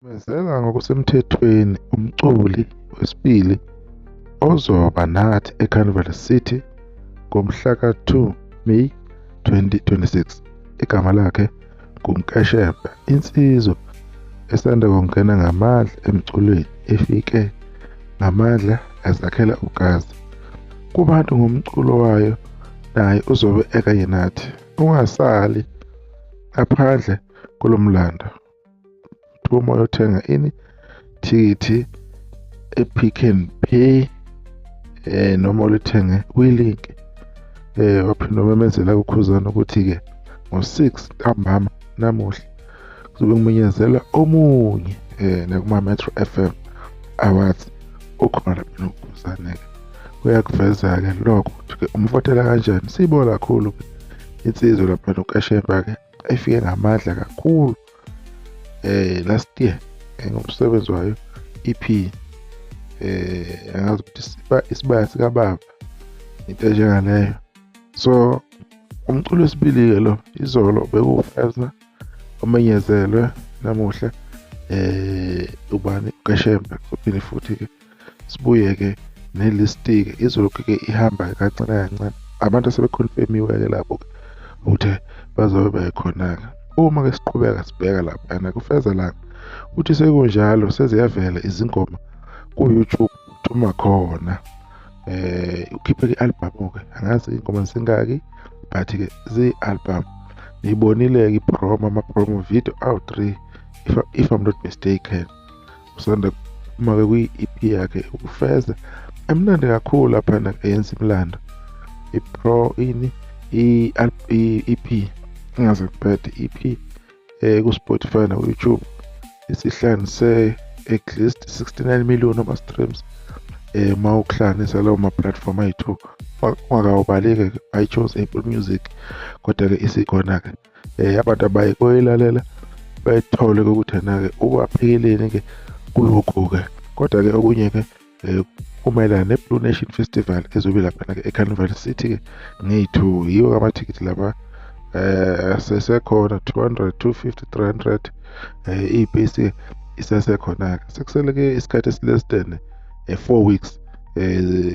Simemezela ngokusemthethweni umculi wesibili ozoba nathi eCarnival City ngomhlaka-2 Meyi 2026. Igama lakhe nguNkeshemba, insizwa esanda kungena ngamandla emculweni efike ngamandla yazakhela ugazi kubantu ngomculo wayo naye uzobe ekanye nathi. Ungasali ngaphandle kulo mlando. Phuma uyothenga ini thikithi e-Pick n Pay noma ulithenge kwi-link. Waphinde wamemezela uKhuzani ukuthi-ke ngo-6 ntambama namuhla kuzobe kumenyezelwa omunye nakuma-Metro FM Awards ukhona lapha noKhuzane-ke. Uyakuveza-ke lokho ukuthi-ke umfotela kanjani. Siyibona kakhulu-ke insizwa lapha noKashemba-ke efike ngamandla kakhulu last year ngomsebenzi wayo EP angazi ukuthi isibaya sikababa into enjengaleyo. So umculo wesibili-ke lo izolo bekuwufeza omenyezelwe namuhla ubani uKashemba. Kuzophinde futhi-ke sibuye-ke nelist-ke izolokhu-ke ihamba kancane kancane abantu asebekhonfemiwe-ke labo-ke ukuthi bazobe bekhona-ke. Uma-ke siqhubeka sibheka laphana kufeza langa uthi sekunjalo seziyavela izingoma ku-YouTube uthuma khona ukhiphe i-album-ke angazi iy'ngoma zingaki but-ke ziyi-album. Niyibonile-ke i-promo ama-promo video awu-3 if I'm not mistaken. Usanda kuphuma-ke kwi-EP yakhe ukufeza emnandi kakhulu laphana eyenza imilando i-pro ini i-EP ingaze ngiphethe EP ku-Spotify naku-YouTube isihlanganise at least 69 million ama-streams uma ukuhlanganisa lawo ma-platform ayi-2 ungakawubali-ke iTunes, Apple Music, kodwa-ke isikhona-ke abantu abaye koyilalela bayithole ukuthi ena-ke ubaphekeleni-ke kulokhu-ke. Kodwa-ke okunye-ke kumayelana ne-Blue Nation Festival ezobe laphana-ke eCarnival City-ke ngeyi-2 yiwo amathikithi laba asesekhona 200, 250, 300 iy'pesi isesekhona-ke. Sekusele-ke isikhathi esi-less than 4 weeks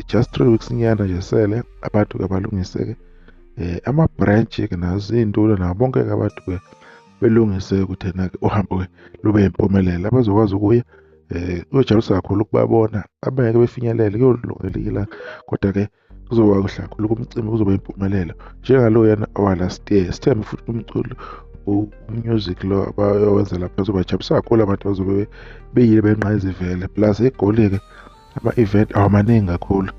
just 3 weeks nyana nje sele abantu-ke balungise-ke ama-branch-ke nazo iy'ntulo nabo bonke-ke abantu-ke belungise ukuthi ena-ke uhambo-ke lube yimpumelelo. Abazokwazi ukuya kuyojabulisa kakhulu ukubabona abangeke befinyelele kuyolungela ilanga kodwa-ke kuzoba kuhle kakhulu kumcimbi kuzoba impumelelo njengaloyana owa-last year. Sithembe futhi umculo u-music lo abayowenza lapha uzobajabulisa kakhulu abantu abazobe beyile benqayizivele plus eGoli-ke ama-event awamaningi kakhulu.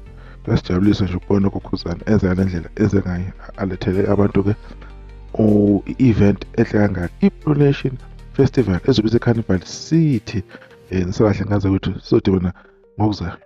Kuyasijabulisa nje ukubona uKhuzani enza ngale ndlela enze ngayo alethele abantu-ke i-event enhle kangaka i-Blue Nation Festival ezobe ise-Carnival City. Nisakahle ngaze ukuthi sizodibana ngokuzayo.